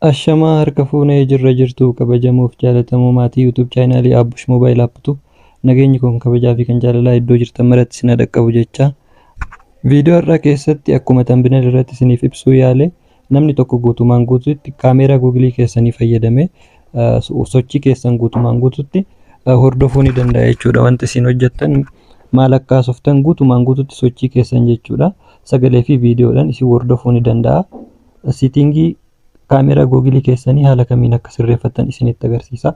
Ashamaa, harka fuunee jirra jirtu, kabajamoof jaalatamoo maatii YouTube chaanaalii Abbush Mobile App Tube, nageenyi kun kabajaa fi kan jaalalaa iddoo jirtan maratti isin dhaqqabu jecha. Viidiyoo har'aa keessatti akkuma thumbnail irratti isiniif ibsuu yaale, namni tokko guutumaan guututti kaameeraa Googilii keessanii fayyadamee sochii keessan guutumaan guututti hordofuu ni danda'a jechuudha. Wanti isin hojjettan, maal akka haasoftan, guutumaan guututti sochii keessan jechuudha. Sagalee fi viidiyoodhaan isin hordofuu ni danda'a. Settingii kaameeraa Googilii keessanii haala kamiin akka sirreeffattan isinitti agarsiisa.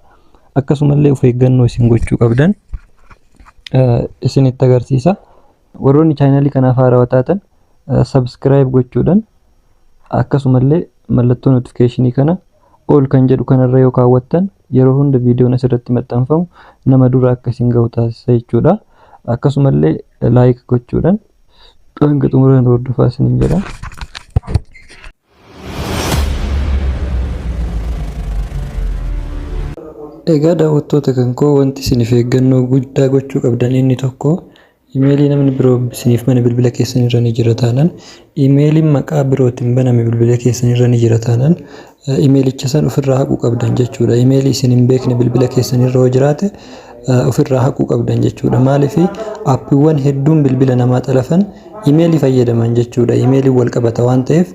Akkasumallee of eeggannoo isin gochuu qabdan isinitti agarsiisa. Warroonni chaanaalii kanaaf haarawaa taatan subscribe gochuudhaan, akkasumallee mallattoo notificationii kana all kan jedhu kanarra yoo kaawwattan, yeroo hunda viidiyoon asirratti maxxanfamu nama dura akka isin gahu taasisa jechuudha. Akkasumallee like gochuudhaan hanga xumuraan hordofaa isiniin jedha. Egaa daawwattoota kan koo, wanti isiniif eeggannoo guddaa gochuu qabdan inni tokko, imeelii namni biroo isiniif mana bilbila keessan irra ni jira taanaan, imeeliin maqaa birootiin baname bilbila keessan irra ni jira taanaan, imeelicha san ofirraa haquu qabdan jechuudha. Imeelii isin hin beekne bilbila keessan irra yoo jiraate ofirraa haquu qabdan jechuudha. Maaliif? Aappiiwwan hedduun bilbila namaa xalafan imeelii fayyadaman jechuudha. Imeeliin wal qabata waan ta'eef,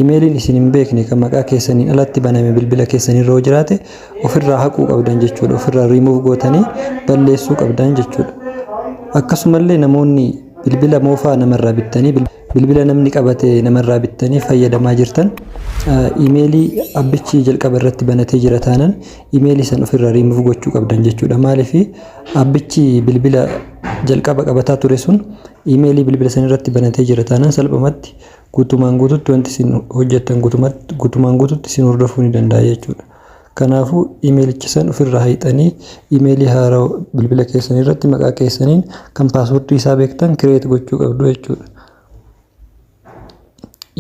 imeeliin isin hin beekne kan maqaa keessaniin alatti baname bilbila keessan irra yoo jiraate ofirraa haquu qabdan jechuudha. Ofirraa riimuuf gootanii balleessuu qabdan jechuudha. Akkasumallee namoonni bilbila moofaa namarraa bittanii, bilbila namni qabate namarraa bittanii fayyadamaa jirtan, imeelii abbichi jalqaba irratti banatee jira taanaan imeelii san ofirraa riimuuf gochuu qabdan jechuudha. Maaliif? Abbichi bilbila jalqaba qabataa ture sun imeelii bilbila san irratti banatee jira taanaan salphumatti guutumaan guututti wanti isin hojjettan guutumaan guututti isin hordofuu ni danda'a jechuudha. Kanaafuu imeelicha san ofirraa hiixanii imeelii haaraa bilbila keessan irratti maqaa keessaniin kan paaswordii isaa beektan create gochuu qabdu jechuudha.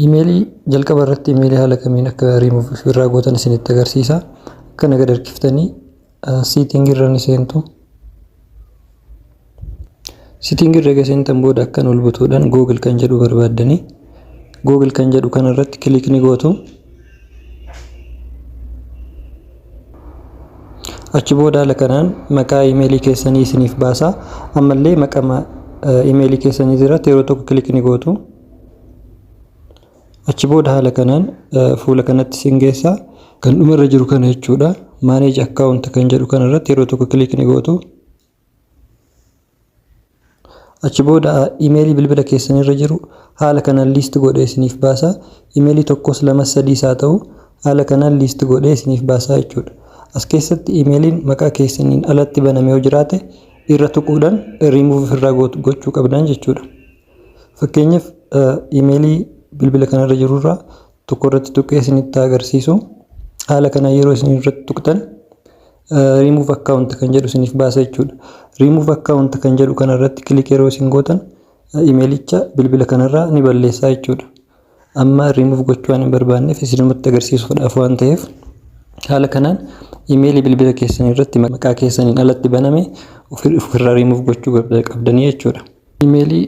Imeelii jalqaba irratti imeelii haala kamiin akka riimuuf ofirraa gootan isinitti agarsiisa. Akkana gad harkiftanii settingii irra ni seentu. Settingii irra eega seentan booda akkan ol butuudhaan Google kan jedhu barbaaddanii Google kan jedhu kanarratti click ni gootu. Achi booda haala kanaan maqaa imeelii keessanii isiniif baasa. Ammallee maqaa imeelii keessanii irratti yeroo tokko click ni gootu. Achi booda haala kanaan fuula kanatti isin geessa. Kan dhumarra jiru kana jechuudha. Manage account kan jedhu kanarratti yeroo tokko click ni gootu. Achi booda imeelii bilbila keessan irra jiru haala kanaan list godhee isiniif baasa. Imeelii tokkos, lamas, sadiis haa ta'u, haala kanaan list godhee isiniif baasa jechuudha. As keessatti imeeliin maqaa keessaniin alatti baname yoo jiraate irra tuquudhaan riimuuf ofirraa gochuu qabdan jechuudha. Fakkeenyaaf, imeelii bilbila kanarra jirurraa tokko irratti tuqee isinitti agarsiisu. Haala kanaan yeroo isin irratti tuqxan remove account kan jedhu isiniif baasa jechuudha. Remove account kan jedhu kanarratti click yeroo isin gootan imeelicha bilbila kanarraa ni balleessaa jechuudha. Amma remove gochuu waan hin barbaanneef, isinumatti agarsiisuudhaaf waan ta'eef, haala kanaan imeelii bilbila keessan irratti maqaa keessaniin alatti baname ofirraa remove gochuu qabdanii jechuudha. Imeelii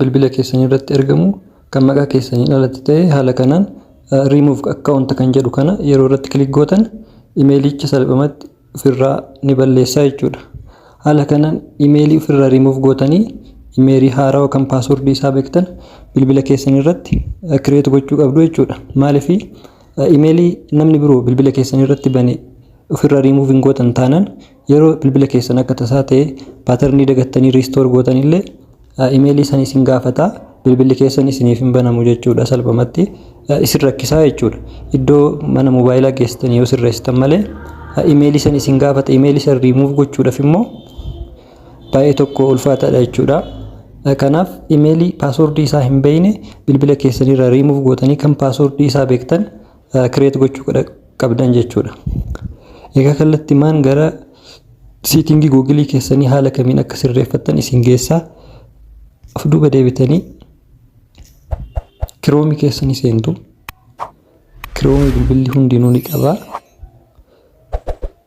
bilbila keessan irratti argamu kan maqaa keessaniin alatti ta'e haala kanaan remove account kan jedhu kana yeroo irratti click gootan imeelicha salphumatti ofirraa ni balleessaa jechuudha. Haala kanaan imeelii ofirraa remove gootanii imeelii haarawaa kan paaswordii isaa beektan bilbila keessan irratti create gochuu qabdu jechuudha. Maaliif? Imeelii namni biroo bilbila keessan irratti bane ofirraa remove hin gootan taanaan, yeroo bilbila keessan akka tasaa ta'e patternii dagattanii restore gootan illee imeelii san isin gaafata, bilbilli keessan isiniif hin banamu jechuudha. Salphumatti isin rakkisaa jechuudha. Iddoo mana moobaayilaa geessitanii yoo sirreessitan malee imeelii san isin gaafata. Imeelii san riimuuf gochuudhaaf immoo baay'ee tokko ulfaataadha jechuudha. Kanaaf imeelii paaswordii isaa hin beekne bilbila keessanirraa riimuuf gootanii kan paaswordii isaa beektan create gochuu qabdan jechuudha. Egaa kallattimaan gara settingii Googilii keessanii haala kamiin akka sirreeffattan isin geessaa. Of duuba deebitanii Kiroomii keessanii seentu. Kiroomii bilbilli hundinuu ni qaba.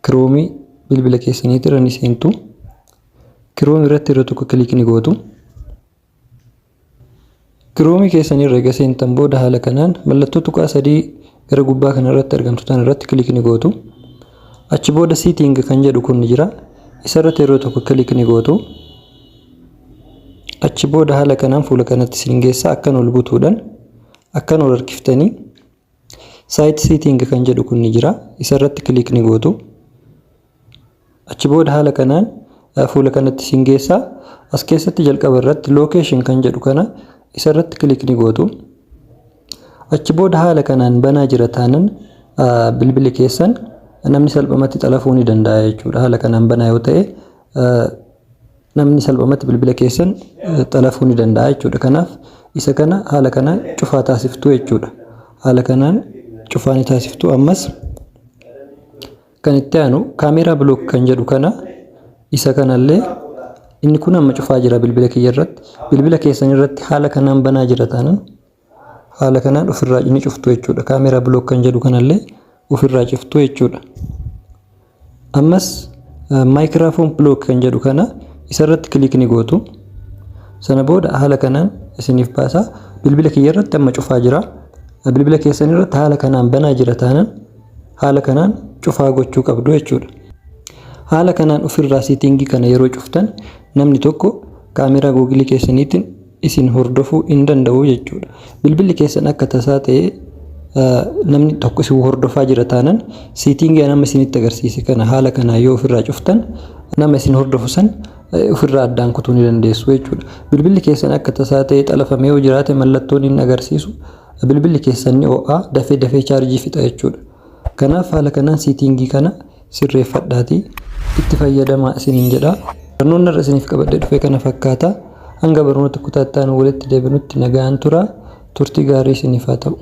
Kiroomii bilbila keessaniitirra ni seentu. Kiroomii irratti yeroo tokko click ni gootu. Kiroomii keessanii irra eega seentan booda haala kanaan mallattoo tuqaa sadii gara gubbaa kanarratti argamtu tan irratti click ni gootu. Achi booda setting kan jedhu kun ni jira. Isarratti yeroo tokko click ni gootu. Achi booda haala kanaan fuula kanatti isin geessa. Akkan ol butuudhaan akkan ol harkiftanii site setting kan jedhu kun ni jira. Isarratti click ni gootu. Achi booda haala kanaan fuula kanatti isin geessa. As keessatti jalqaba irratti location kan jedhu kana isarratti click ni gootu. Achi booda haala kanaan banaa jira taanan bilbilli keessan namni salphumatti xalafuu ni danda'a jechuudha. Haala kanaan banaa yoo ta'e, namni salphumatti bilbila keessan xalafuu ni danda'a jechuudha. Kanaaf isa kana haala kanaan cufaa taasiftu jechuudha. Haala kanaan cufaa ni taasiftu. Ammas kan itti aanu camera block kan jedhu kana, isa kanallee, inni kun amma cufaa jira bilbila kiyya irratti. Bilbila keessan irratti haala kanaan banaa jira taanaan, haala kanaan ofirraa ni cuftu jechuudha. Camera block kan jedhu kanallee ofirraa cuftu jechuudha. Ammas microphone block kan jedhu kana isarratti click ni gootu. Sana booda haala kanaan isiniif baasa. Bilbila kiyya irratti amma cufaa jira. Bilbila keessan irratti haala kanaan banaa jira taanaan, haala kanaan cufaa gochuu qabdu jechuudha. Haala kanaan ofirraa setting kana yeroo cuftan, namni tokko kaameraa Google keessaniitiin isin hordofuu hin danda'u jechuudha. Bilbilli keessan akka tasaa ta'ee namni tokko isin hordofaa jira taanaan, setting nama isinitti agarsiise kana haala kanaan yoo ofirraa cuftan, nama isin hordofu san ofirraa addaan kutuu ni dandeessu jechuudha. Bilbilli keessan akka tasaa ta'ee xalafamee yoo jiraate, mallattoon inni agarsiisu bilbilli keessan ni ho'aa, dafee dafee chaarjii fixa jechuudha. Kanaaf haala kanaan setting kana sirreeffadhaatii itti fayyadamaa isiniin jedha. Barnoonni irra isiniif qabadhee dhufe kana fakkaata. Hanga barnoota kutaa itti aanu walitti deebinutti nagaan tura. Turtii gaarii isiniif haa ta'u.